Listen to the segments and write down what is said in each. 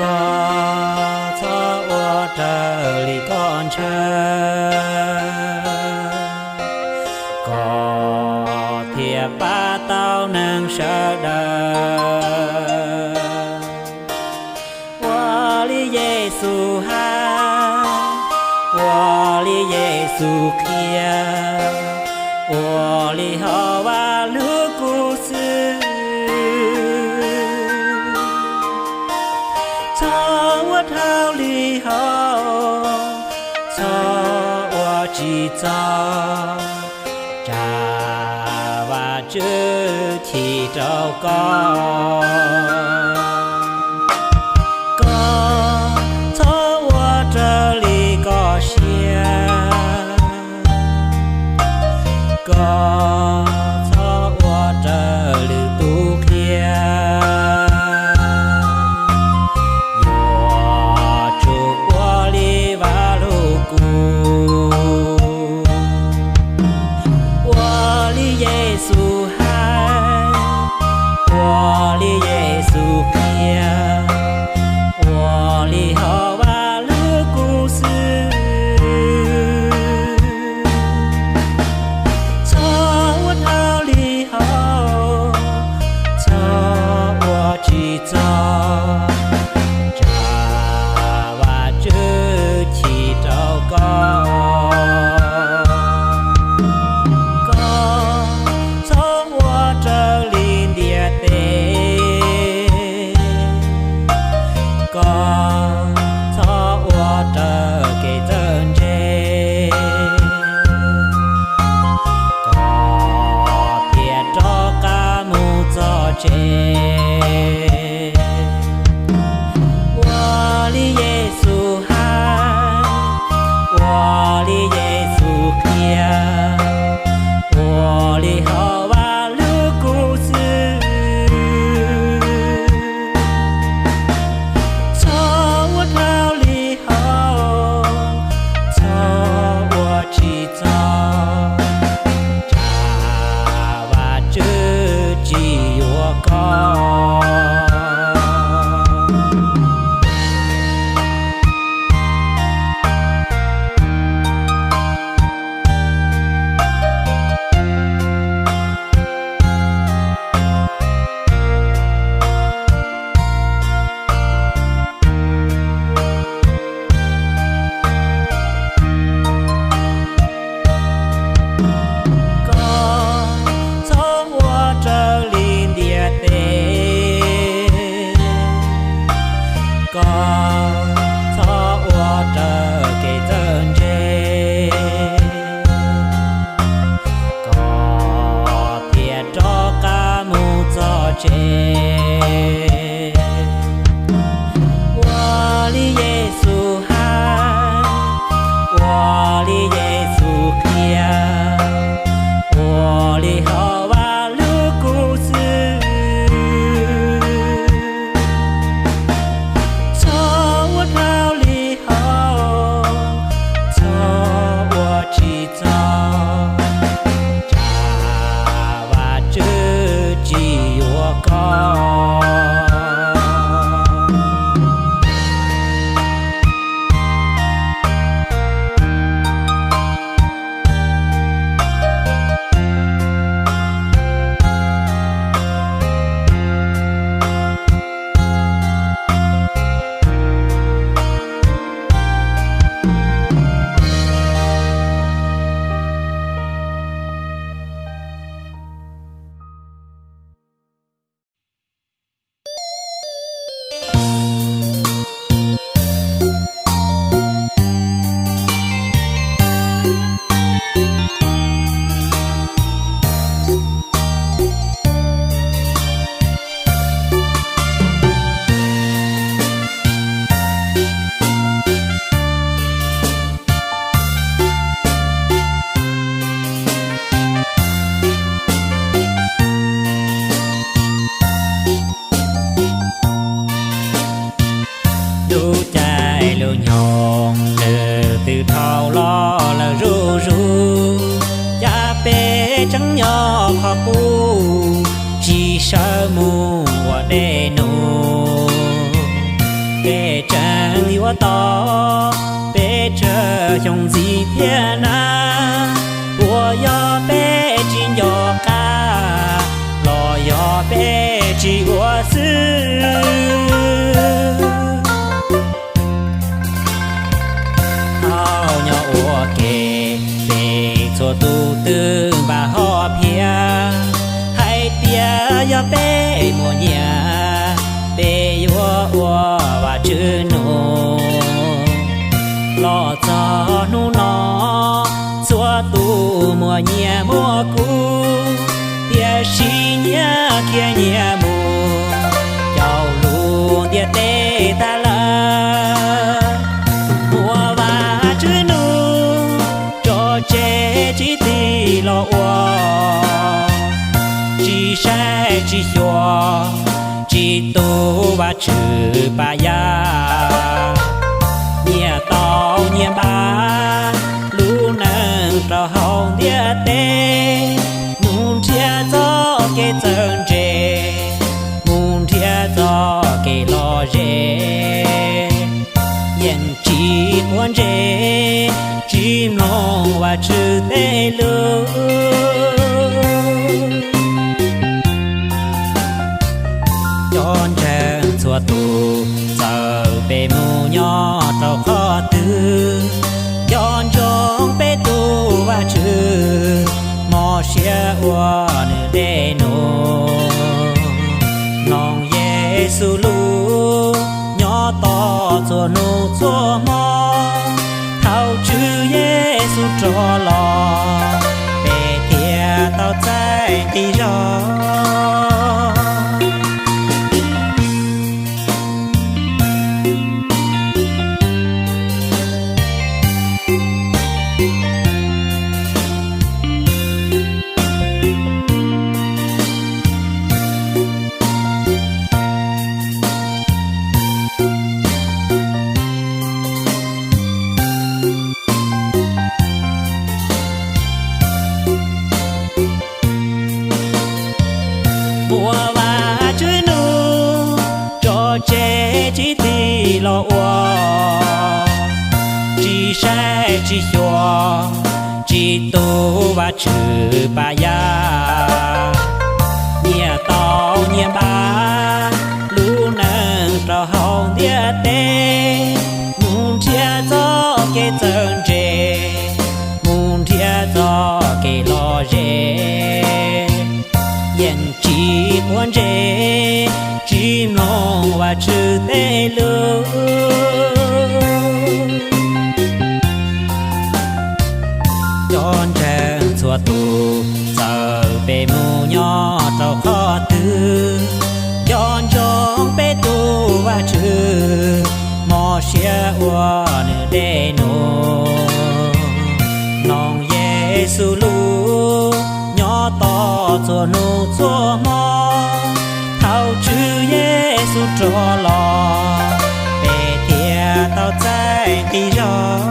Koj txhob ua raws li koj ntshaw, koj thiaj pab tau neeg sawv daws. Ua li Yexus hais, ua li Yexus qhia, ua li hauv Vajluskub xwb. Txhob ua dhau li hauv, txhob ua tsis txog, tsam Vajtswv chim rau koj. Koj txhob ua raws li koj siab, koj txhob ua raws lwm tus qhia, yuav tsum ua li Vajluskub. Ua li Yexus hais, ua li Yexus qhia, ua li hauv Vajluskub xwb. Txhob ua dhau li hauv, txhob ua tsis txog, tsam Vajtswv chim rau koj. Koj txhob ua raws li ntiaj teb, koj txhob ua raws kev txawj ntse, koj thiaj rov qab mus txog tsev. Ua li Yexus hais, ua li Yexus qhia, ua li hauv Vajluskub xwb. Txhob ua dhau li hauv, txhob ua tsis txog, tsam Vajtswv tsis yuav koj. Koj txhob ua raws li ntiaj teb, koj txhob ua raws kev txawj ntse, koj thiaj rov qab mus txog tsev. Ua li Yexus hais, ua li Yexus qhia, ua li hauv Vajluskub xwb. Txhob ua dhau li hauv, txhob ua tsis txog, tsam Vajtswv tsis yuav koj. Xyoo ntxiv thiab na, puas yog peb tsis nco qab, los yog peb tsis ua xwb? Thaum nyob ua ke, peb txhua tus twb npaj hom phiaj hais tias yog peb muaj nyiaj, peb yuav ua Vajtswv nug. Los txog hnub no, txhua tus muaj nyiaj muaj kub, tiam sis nyiaj khiav nyiaj mus, cauj lub ntiaj teb tag lawm. Muaj Vajtswv nug, tso tseg tsis tig los ua, tsis saib tsis xyuas, tsis tu Vajtswv pab yaj. Nyiaj tau nyiaj npab, lub neej rau hauv ntiaj teb, mus nrhiav txoj kev txawj ntse, mus nrhiav txoj kev lom zem, yeej tsis quav ntsej, tsis mloog Vajtswv tej lus. Cov ntseeg txhua tus, txawm peb mus nyob rau qhov twg, nco ntsoov peb tus Vajtswv, mob siab ua nws dej num, mloog Yexus lus, nyob tos txhua hnub txhua hmo. Thaum Tswv Yexus rov los, peb thiaj tau txais nqi zog. Muaj Vajtswv nug, tso tseg tsis tig los ua, tsis saib tsis xyuas, tsis tu Vajtswv pab yaj. Nyiaj tau nyiaj npab, lub neej rau hauv ntiaj teb, mus nrhiav txoj kev txawj ntse, mus nrhiav txoj kev lom zem, yeej tsis quav ntsej, tsis mloog Vajtswv tej lus. Cov ntseeg txhua tus, txawm peb mus nyob rau qhov twg, nco ntsoov peb tus Vajtswv, mob siab ua nws dej num, mloog Yexus lus, nyob tos txhua hnub txhua hmo. Thaum Tswv Yexus rov los, peb thiaj tau txais nqi zog.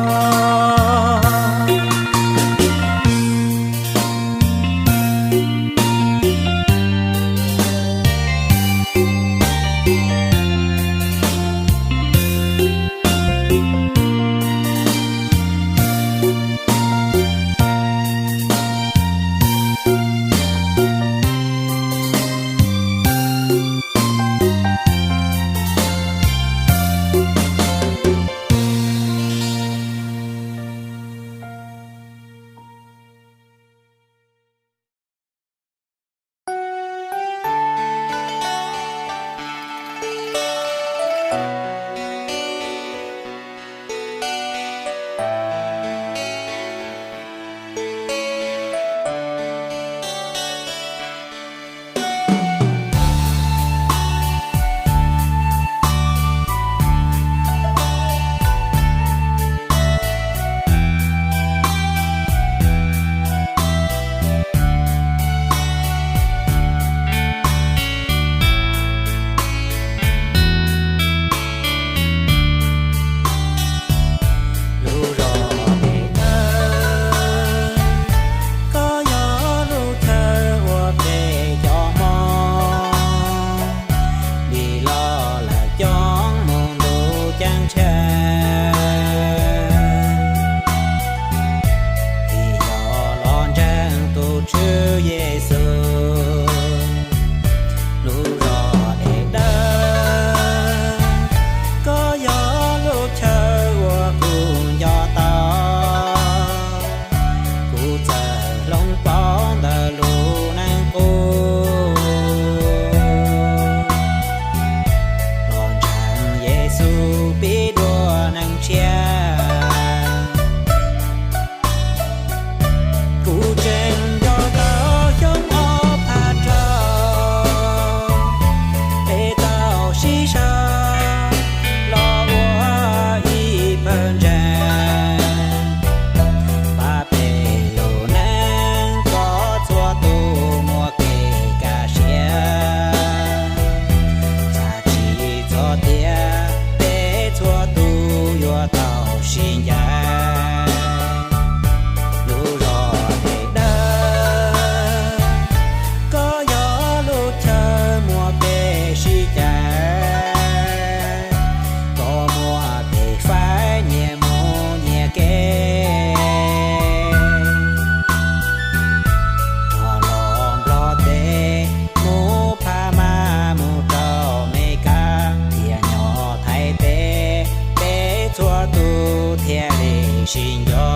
sib nco.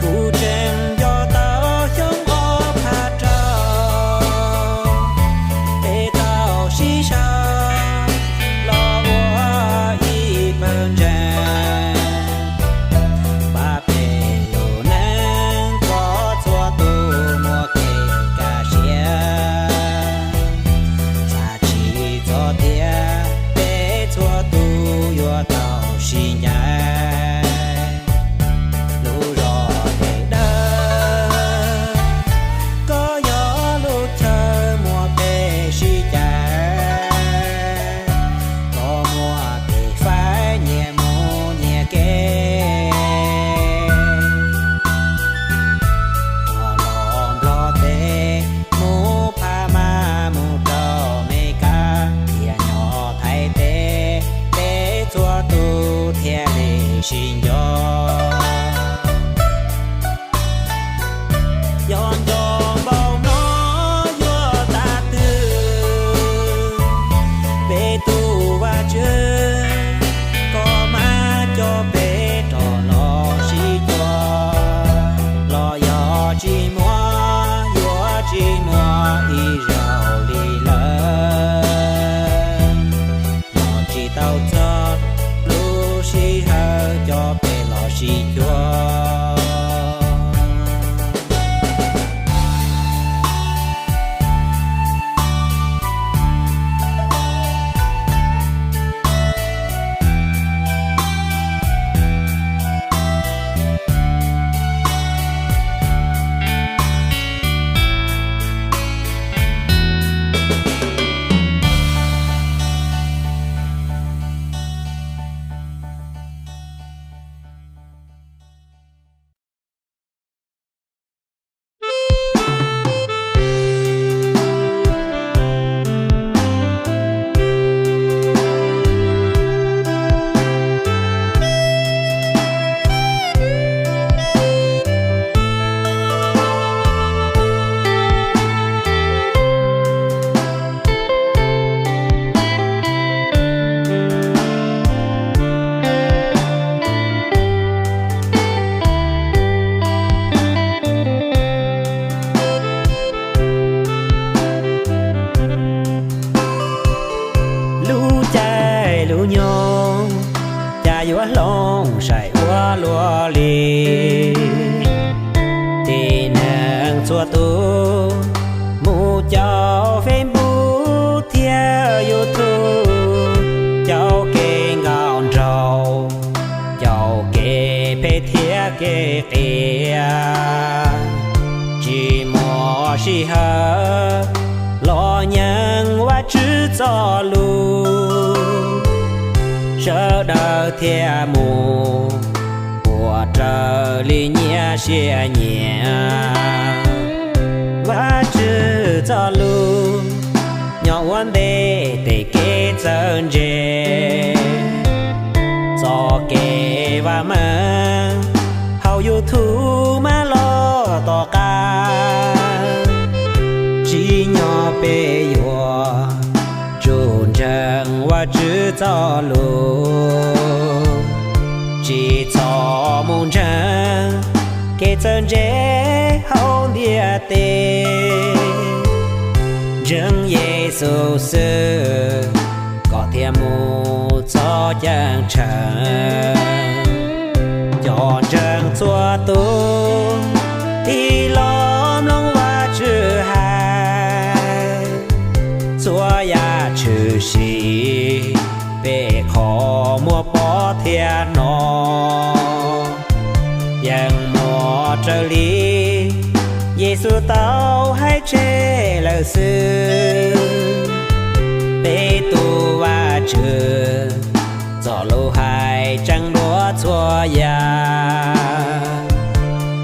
Kuv tseem nco tau xyoo ob phav rau, peb tau sib sau los ua ib pawg ntseeg, pab peb lub neej kom txhua tus muaj kev kaj siab. Txhob txhim txog tias peb txhua tus yuav tau sib ncaim. Lub zos peb dawb, koj yog lub chaw muab peb sib cais, koj muab peb faib nyias mus nyias kev. Koj los Nplog teb, mus Phab Mab, mus rau Mes Kas, thiab nyob Thaib teb, peb txhua tus thiaj li sib nco. Yog nco npaum no yuav tag twg, peb tus Vajtswv, koj mam coj peb rov los sib cuag, los yog tsis muaj, yuav tsis muaj ib zaug li lawm. Los tsis tau txog lub sij hawm coj peb los sib cuag. Lub caij lub nyoog cas yuav hloov sai ua luaj li. Tib neeg txhua tus mus caum Facebook thiab YouTube, caum kev nkauj nraug, caum kev phem thiab kev qias, tsis muaj sij hawm los nyeem Vajtswv txoj lus. Sawv daws thiaj mus puas raws li nyias siab nyiam. Vajtswv txoj lus nyob ua ntej tej kev txawj ntse. Txoj kev vam meej hauv YouTube mas los tom qab. Tsim nyog peb yuav tsum ntseeg Vajtswv txoj lus, tsis txhob mus ntseeg kev txawj ntse hauv ntiaj teb. Ntseeg Yexus xwb kom thiaj mus txog ceeb tsheej. Cov ntseeg txhua tus tig los mloog Vajtswv hais, txhua yam tshwm sim peb qhov muag pom thiab hnov yeej muaj raws li Yexus tau hais tseg lawm xwb. Peb tus Vajtswv txoj lus hais tseeb dua txhua yam.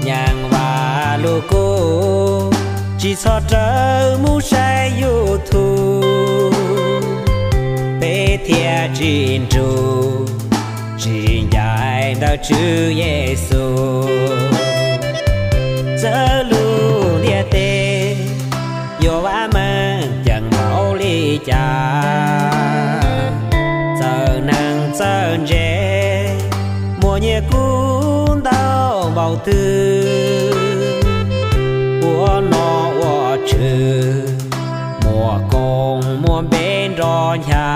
Nyeem Vaj Lug Kub, tsis txhob rawm mus saib YouTube, peb thiaj tsis nrug, tsis ncaim ntawm Tswv Yexus. Txawm lub ntiaj teb yuav vam meej ceem npaum li cas, txawm neeg txawj ntse muaj nyiaj kub ntau npaum twg, ua nom ua tswv muaj koob muaj npe nrov ncha,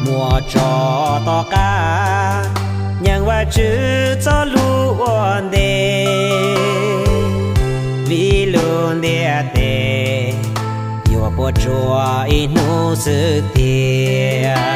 muaj tso tom qab nyeem Vajtswv txoj lus ua ntej, vim lub ntiaj teb yuav puas tsuaj ib hnub xwb tiag.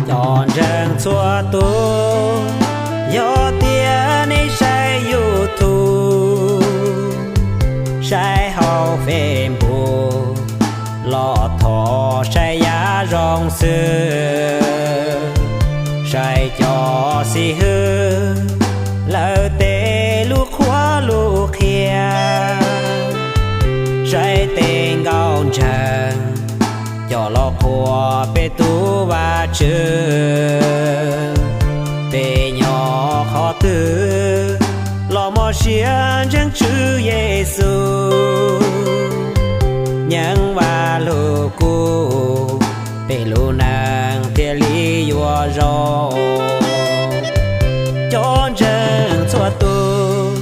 Cov ntseeg txhua tus, yog tias nej saib YouTube, saib hauv Facebook los thov saib yav zoo xwb, saib cov xib hwb lawv tej lus qhuab lus qhia, saib tej nkauj ntseeg coj los qhuas peb tus Vajtswv. Peb nyob qhov twg los mob siab ntseeg Tswv Yexus, nyeem Vaj Lug Kub, peb lub neej thiaj li yuav zoo. Cov ntseeg txhua tus,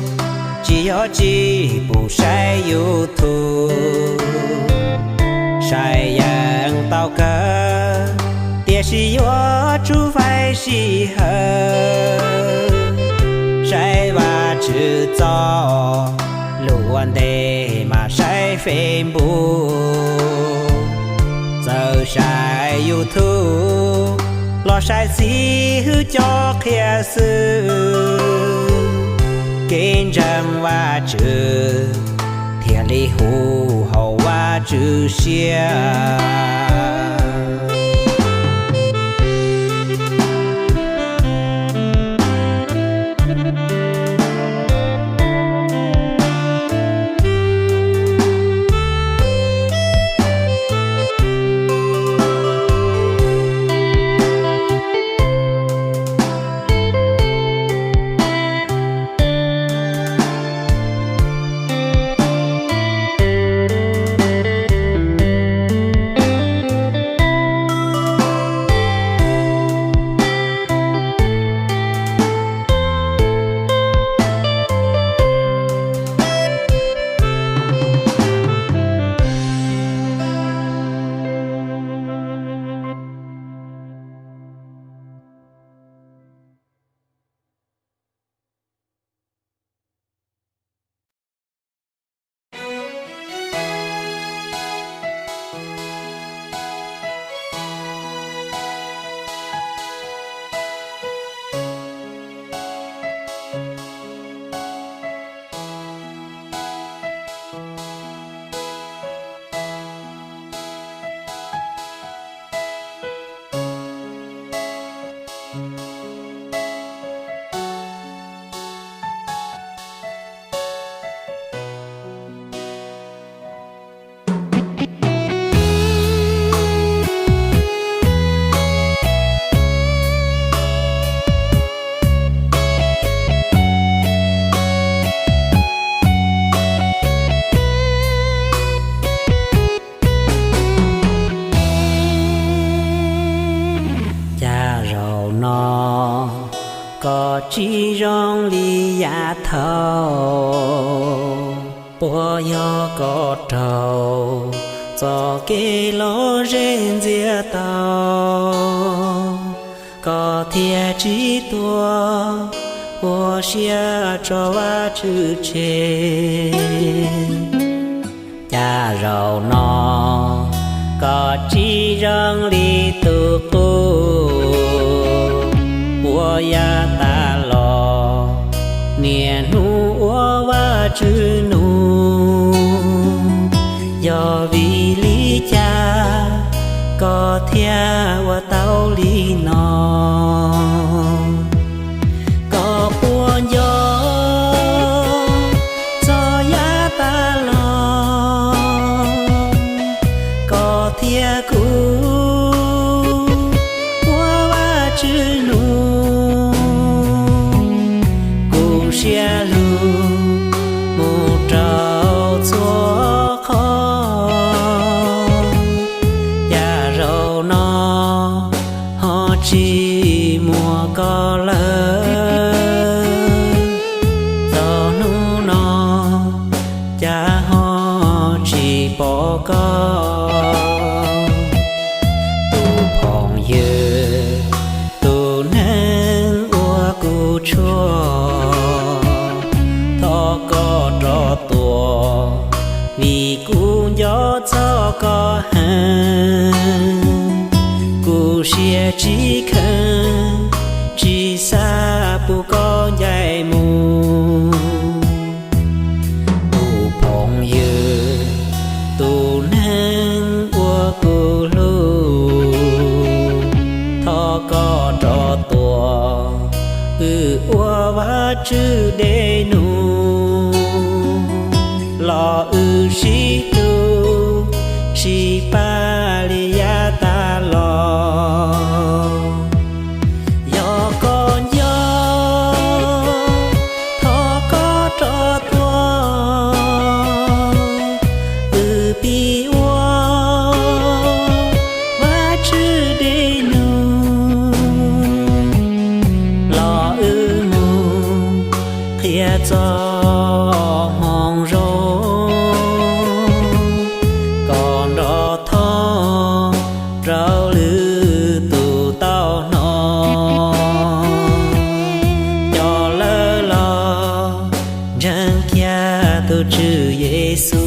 tsis yog tsis pum saib YouTube, saib yeej tau kawg, tiam sis yuav tsum faib sij hawm saib Vajtswv txoj lus ua ntej mas saib Facebook. Txawm saib YouTube los saib xib hwb cov qhia xwb, kev ntseeg Vajtswv thiaj li huv hauv Vajtswv siab. Koj tsis zoo li yav thaum uas yog koj raug txoj kev lom zem ntxias tau, koj thiaj tsis tuag ua siab tso Vajtswv tseg. Cas zaum no koj tsis zoo li tus qub uas yav tas los, niaj hnub ua Vajtswv nug. Yog vim li cas koj thiaj ua tau li no? Koj puas nco txog yav tas los, koj thiab kuv ua Vajtswv nug? Kuv siab lug mus rau txhua qhov, cas zaum no ho tsis muaj koj lawm? Txog hnub no cas ho tsis pom koj? Tus phooj ywg, tus neeg uas kuv tshua, thov koj rov tuaj, vim kuv nco txog koj heev. Kuv siab tsis kheev, tsis xav pub koj ncaim mus. Tus phooj ywg, tus neeg uas kuv hlub, thov koj rov tuaj, wb ua Vajtswv dej num, los wb sib hlub sib pab li yav tas los. Yog koj nco, thov koj rov tuaj, wb pib ua Vajtswv dej num, los wb mus qhia txoj moo zoo, kom nrov thoob rau lwm tus tau hnov, coj lawv los ntseeg kiag tus Tswv Yexus.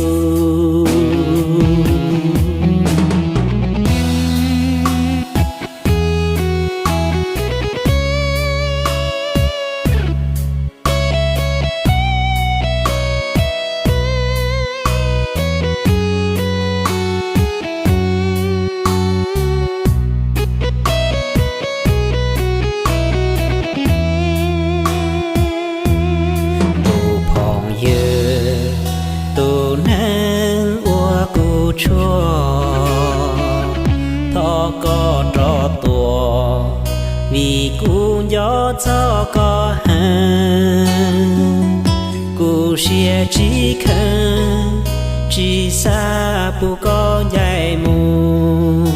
Tus phooj ywg, tus neeg uas kuv tshua, thov koj rov tuaj, vim kuv nco txog koj heev. Kuv siab tsis kheev, tsis xav pub koj ncaim mus.